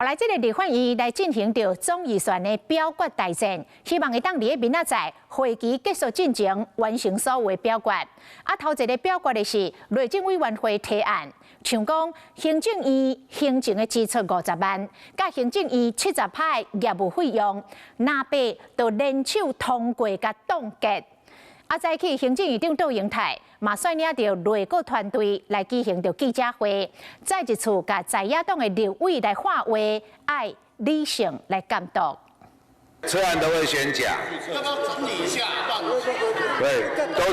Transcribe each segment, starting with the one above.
來，這個立法院來進行著總預算的表決大戰，希望會當佇咧明仔載會期結束進前完成所有的表決。啊，頭一个表決的是內政委員會提案，像講行政院行政的支出50萬，佮行政院70%的業務費用，藍白就聯手通過共凍結。啊，早起行政院長卓榮泰嘛率領著內閣團隊來舉行著記者會，再一次共在野黨的立委來喊話，愛理性來監督。撤案都會先講，要不要整理一下？對，都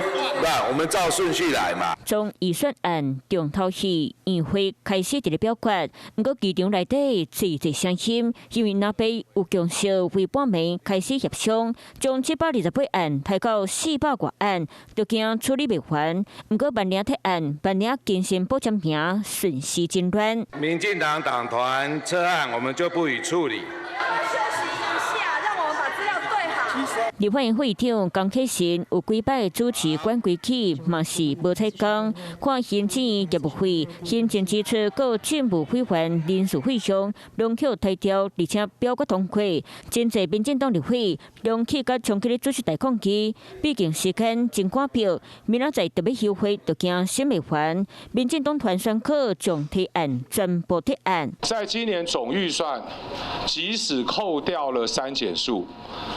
那我們照順序來嘛。總預算案重頭戲，院會開始佇咧表決，毋過議場內底濟濟聲音，因為藍白有共識，為半暝開始協商，將728案提到400外案，就驚處理袂完。毋過萬領提案，萬領精神保簽名瞬時真亂。民進黨黨團撤案，我們就不予處理。立法院會長江啟臣有幾擺主持管規矩，嘛是無采工。看行政院業務費、行政支出、閣政務委員人事費用，攏予抬掉，而且表決通過。真濟民進黨立委攏去共衝去咧主席台抗議，畢竟時間真趕迫，明仔載著欲休會，就驚審袂完。民進黨團宣告將提案全部撤案。在今年總預算，即使扣掉了刪減數，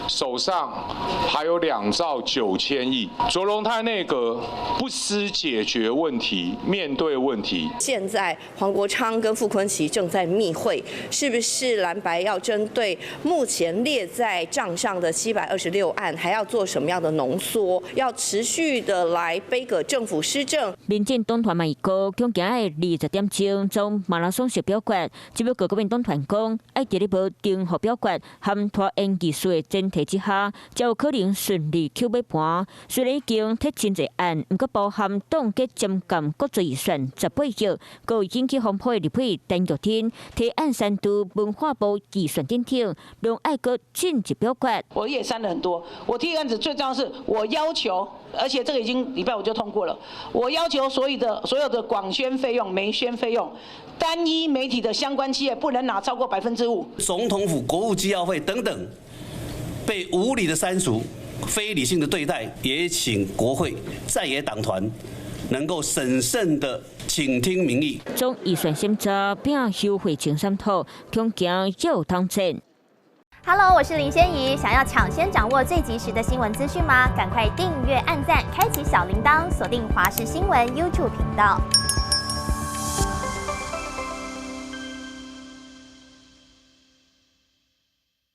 手上還有2兆9千億。卓榮泰內閣不思解決問題，面對問題。現在黃國昌跟傅崐萁正在密會，是不是藍白要針對目前列在賬上的726案，還要做什麼樣的濃縮？要持續的來杯葛政府施政？民進黨團嘛預告，恐驚愛20點鐘將馬拉松式表決，只不過國民黨團講，愛佇咧無重複表決和拖延技術的前提之下，才有可能順利抾尾盤。雖然已經提真濟案，毋過包含凍結針監國際預算18億，閣有引起風波的立委陳玉珍提案刪除文化部預算等等，攏愛閣進一表決。我也刪了很多，我提案子最重要是我要求，而且這個已經禮拜五就通過了。我要求所有的廣宣費用、媒宣費用，單一媒體的相關企業不能拿超過5%。總統府國務機要費等等，被無理的刪除、非理性的對待，也請國會在野黨團能夠審慎的傾聽民意。總預算審查變休會前三套，恐驚又當戰。 Hello，我是林仙怡。想要搶先掌握最及時的新聞資訊嗎？趕快訂閱、按讚、開啟小鈴鐺，鎖定華視新聞 YouTube 頻道。